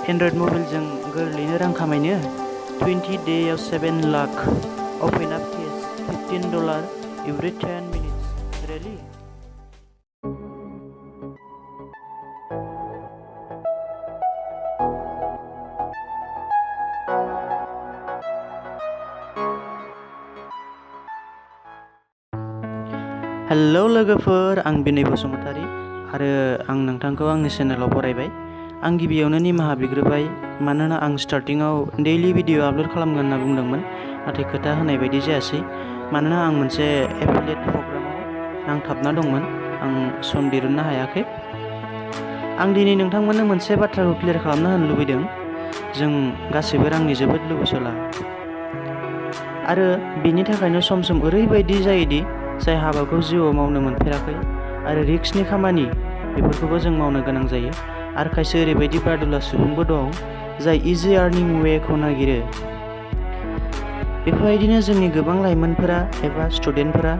Android मबाइलजों गोरलैनो रां खामायनो 20 डेयाव 7 lakh open up case $15 every 10 minutes really hello लोगोफोर आं बिनय बसुमतारी आरो आं नोंथांखौ आंनि चेनेलाव बरायबाय। आं गिबियावनो निमाहा बिग्रोबाय मानोना आं स्टार्टिंआव डेइलि भिडिअ आपल'ड खालामगोन होनना बुंदोंमोन, नाथाय खोथा होनाय बायदि जायासै मानोना आं मोनसे एफिलिएट प्रग्रामाव नांथाबना दंमोन। आं सम दिरुननो हायाखै। आं दिनै नोंथांमोननो मोनसे बाथ्राखौ क्लियार खालामना होनो लुबैदों। जों गासैबो रांनि जोबोद लुबैसुला आरो बेनि थाखायनो सम सम ओरैबायदि जायोदि जाय हाबाखौ जिउआव मावनो मोनफेराखै आरो रिस्कनि खामानि बेफोरखौबो जों मावनो गोनां जायो। आरो खायसे ओरैबायदि बादुला सुबुंबो दं जाय इजि आर्निं वेखौ नागिरो। बेफोरबायदिनो जोंनि गोबां लाइमोनफोरा एबा स्टुडेन्टफोरा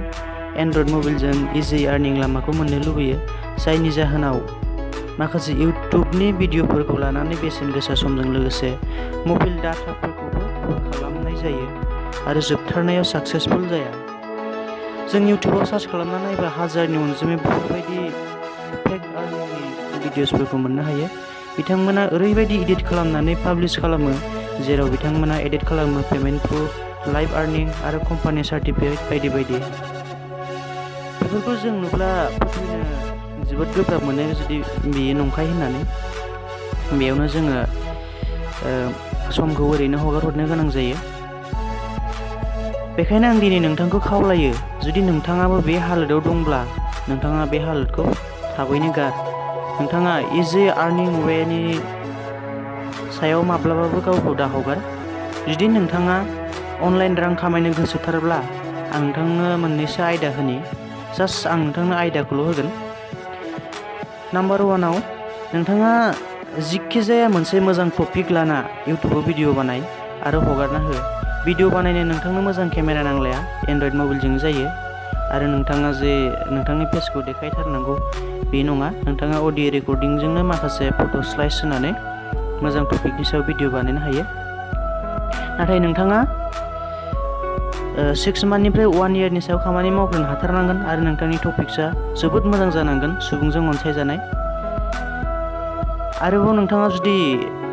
एंड्रइड मबाइलजों इजि आर्निं लामाखौ मोननो लुबैयो, जायनि जाहोनाव माखासे इउटुबनि भिडिअफोरखौ लानानै बेसेन गोसा समजों लोगोसे मबाइल डाटाफोरखौबो खालामनाय जायो आरो जोबथारनायाव साक्सेसफुल जाया। जों इउटुबाव सार्च खालामना नायबा हाजारनि अनजिमायाव बेफोरबायदि फेक आर्निंनि भिडिअसफोरखौ मोननो हायो। बिथांमोना ओरैबायदि एडिट खालामनानै पाब्लिश खालामो जेराव बिथांमोना एडिट खालामो पेमेन्ट प्रुफ, लाइभ आर्निं आरो कम्पानि सार्टिफिकेट बायदि बायदि। बेफोरखौ जों नुब्ला फोथायनो जोबोद गोब्राब मोनो जुदि बेयो नंखाय होननानै। बेयावनो जोङो समखौ ओरैनो हगार हरनो गोनां जायो। बेखायनो आं दिनै नोंथांखौ खावलायो, जुदि नोंथाङाबो बे हालोदाव दंब्ला नोंथाङा बे हालोदखौ थाबैनो गार। नोंथाङा इजि आर्निं वेनि सायाव माब्लाबाबो गावखौ दाहगार। जुदि नोंथाङा अनलाइन रां खामायनो गोसोथारब्ला आं नोंथांनो मोननैसो आयदा होनि। जास्ट आं नोंथांनो आयदाखौल' होगोन। नाम्बार 1आव नोंथाङा जिखि जाया मोनसे मोजां टपिक लाना इउटुबाव भिडिअ बानाय आरो हगारना हो। भिडिअ बानायनो नोंथांनो मोजां केमेरा नांलाया, एंड्रइड मबाइलजों जायो। आरो नोंथाङा जे नोंथांनि फेसखौ देखायथारनांगौ बे नङा। नोंथाङा अडिअ रेकर्डिंजोंनो माखासे फट' स्लाइस होनानै मोजां टपिकनि सायाव भिडिअ बानायनो हायो। नाथाय नोंथाङा 6 मान्थनिफ्राय 1 इयारनि सायाव खामानि मावग्रोनो हाथारनांगोन आरो नोंथांनि टपिक्सआ जोबोद मोजां जानांगोन, सुबुंजों अनसायजानाय। आरोबाव नोंथाङा जुदि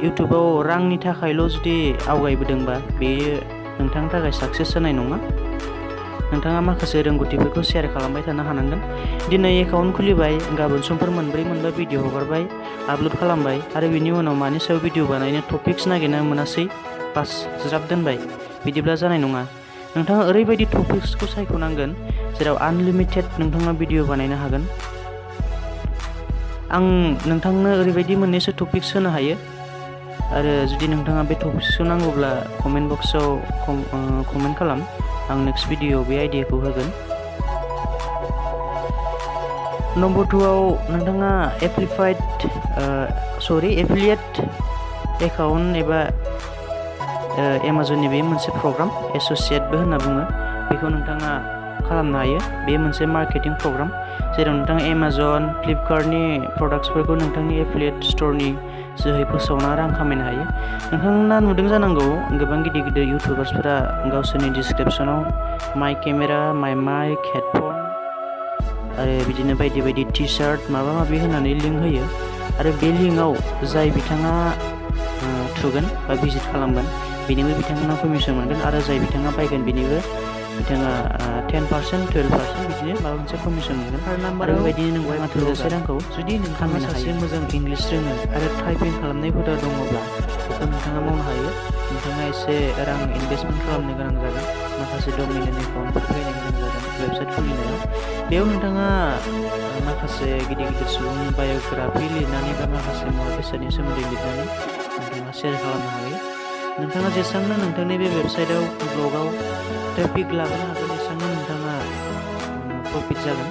इउटुबाव रांनि थाखायल' जुदि आवगायबोदोंबा बेयो नोंथांनि थाखाय साक्सेस जानाय नङा। नोंथाङा माखासे रोंगौथिफोरखौ शेयार खालामबाय थानो हानांगोन। दिनै एकाउन्ट खुलिबाय, गाबोन समफोर मोनब्रै मोनबा भिडिअ हगारबाय, आपल'ड खालामबाय आरो बिनि उनाव मानि सायाव भिडिअ बानायनो टपिक्स नागिरना मोनासै, बास ज्राब दोनबाय। बिदिब्ला जानाय नङा। नोंथाङा ओरैबायदि टपिक्सखौ सायख'नांगोन जेराव आनलिमिटेड नोंथाङा भिडिअ बानायनो हागोन। आं नोंथांनो ओरैबायदि मोननैसो टपिक्स होनो हायो आरो जुदि नोंथाङा बे टपिक्सखौ नांगौब्ला कमेन्ट बक्सआव कमेन्ट खालाम। आं नेक्स्ट भिडिअ बे आइडियाखौ होगोन। नम्बर 2आव नोंथाङा एफिलिएट एकाउन्ट एबा एमाजननि बे मोनसे प्रग्राम एस'सियेटबो होनना बुङो, बेखौ नोंथाङा खालामनो हायो। बे मोनसे मार्केटिं प्रग्राम जेराव नोंथाङा एमाजन, फ्लिपकार्टनि प्रडाक्ट्सफोरखौ नोंथांनि एफिलिएट स्ट'रनि जोहै फोसावना रां खामायनो हायो। नोंथाङा नुदों जानांगौ गोबां गिदिर गिदिर इउटुबार्सफोरा गावसोरनि डिसक्रिपसनाव माइ केमेरा, माइ माइक, हेडफन आरो बिदिनो बायदि बायदि टि सार्ट माबा माबि होनानै लिंक होयो। आरो बे लिंकआव जाय बिथाङा थुगोन बा भिजिट खालामगोन बेनिबो बिथांमोना कमिसन मोनगोन आरो जाय बिथाङा बायगोन बेनिबो बिथाङा 10%, 12% बिदिनो माबा मोनसे कमिसन मोनगोन। आरो बेबायदिनो नोंबो थोजासे रांखौ जुदि नोंथाङा सासे मोजां इंलिश रोङो आरो टाइपिं खालामनाय हुदा दङब्ला बेखौ नोंथाङा मावनो हायो। नोंथाङा एसे रां इनभेस्टमेन्ट खालामनो गोनां जागोन, माखासे डमेन एकाउन्टफोर बायनो गोनां जागोन वेबसाइट खुलिनायाव। बेयाव नोंथाङा माखासे गिदिर गिदिर सुबुंनि बाय'ग्राफि लिरनानै बा माखासे मुवा बेसादनि सोमोन्दै लिरनानै नोंथाङा शेयार खालामनो हायो। नोंथाङा जेसेबांनो नोंथांनि बे वेबसाइटआव ब्लगाव ट्रेफिक लाबोनो हागोन एसेबांनो नोंथाङा प्रफिट जागोन।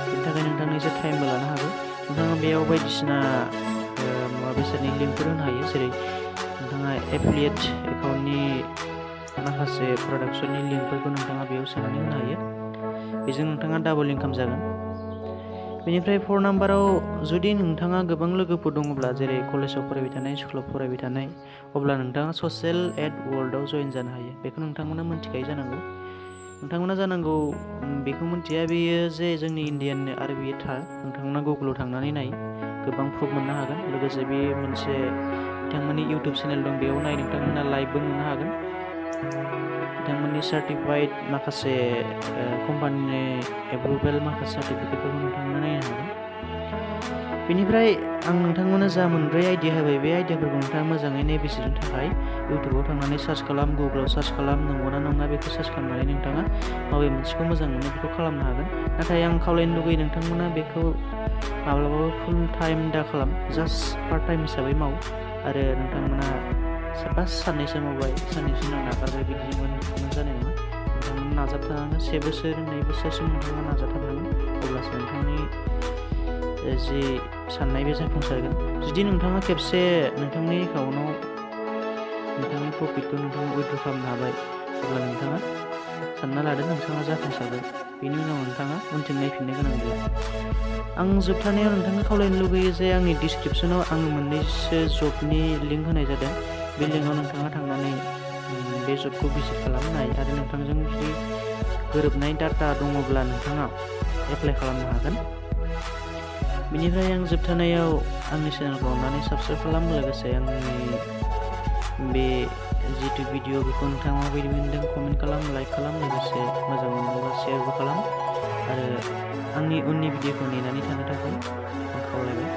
बेनि थाखाय नोंथांनि एसे टाइमबो लानो हागौ। नोंथाङा बेयाव बायदिसिना मुवा बेसादनि लिंकफोर होनो हायो, जेरै नोंथाङा एफिलिएट एकाउन्टनि माखासे प्रडाक्टसनि लिंकफोरखौ नोंथाङा बेयाव सोनानै होनो हायो। बेजों नोंथाङा डाबल इनकाम जागोन। बेनिफ्राय 4 नाम्बाराव जुदि नोंथाङा गोबां लोगोफोर दङब्ला जेरै कलेजाव फरायबाय थानाय स्कुलाव फरायबाय थानाय अब्ला नोंथाङा ससियेल एड वर्ल्डआव जइन जानो हायो। बेखौ नोंथांमोना मिथिखायो जानांगौ। नोंथांमोना जानांगौ बेखौ मिथिया बेयो जे जोंनि इण्डियाननो आरो बेयो थार। नोंथांमोना गुगोलाव थांनानै नाय गोबां प्रुफ मोननो हागोन। लोगोसे बे मोनसे बिथांमोननि इउटुब चेनेल दं, बेयाव नाय नोंथांमोना लाइभबो नुनो हागोन। बिथांमोननि सार्टिफाइड माखासे कम्पानिनि एप्रुभेल माखासे सार्टिफिकेटफोरखौ नोंथांमोना नायनो हागोन। बेनिफ्राय आं नोंथांमोननो जा मोनब्रै आइडिया होबाय, बे आइडियाफोरखौ नोंथाङा मोजाङै नायबिजिरनो थाखाय इउटुबाव थांनानै सार्च खालाम, गुगोलाव सार्च खालाम, नंगौना नङा बेखौ सार्च खालामनानै नोंथाङा माबे मोनसेखौ मोजां मोनो बेखौ खालामनो हागोन। नाथाय आं खावलायनो लुगैयो नोंथांमोना बेखौ माब्लाबाबो फुल टाइम दा खालाम, जास्ट पार्ट टाइम हिसाबै माव। आरो नोंथांमोना साननैसो मावबाय, साननैसो उनाव नागारबाय बिदिजों जानाय नङा। नोंथांमोना नाजाबथारनांगोन। 7 बोसोर 2 बोसोरसिम नोंथाङा नाजाथारनांगोन, अब्लासो नोंथांनि जि साननाय बे जाफुंसारगोन। जुदि नोंथाङा खेबसे नोंथांनि एकाउन्टआव नोंथांनि प्रफिटखौ नोंथाङा उइथड्र खालामनो हाबाय, अब्ला नोंथाङा सानना लादो नोंथाङा जाफुंसारबाय। बेनि उनाव नोंथाङा उनथिं नायफिननो गोनां गैया। आं जोबथारनायाव नोंथांनो खावलायनो लुगैयो जे आंनि डिसक्रिपसनाव आं मोननैसो जबनि लिंक होनाय जादों। बे लिंकआव नोंथाङा थांनानै बे जबखौ भिजिट खालामनाय आरो नोंथांजों जुदि गोरोबनाय डाटा दङब्ला नोंथाङा एप्लाइ खालामनो हागोन। बेनिफ्राय आं जोबथारनायाव आंनि चेनेलखौ अननानै साबस्क्राइब खालाम, लोगोसे आंनि बे जितु भिडिअ बेखौ नोंथाङा माबायदि मोनदों कमेन्ट खालाम, लाइक खालाम, लोगोसे मोजां मोनोब्ला शेयारबो खालाम। आरो आंनि उननि भिडिअखौ नेनानै थानो थाखाय आं खावलायबाय।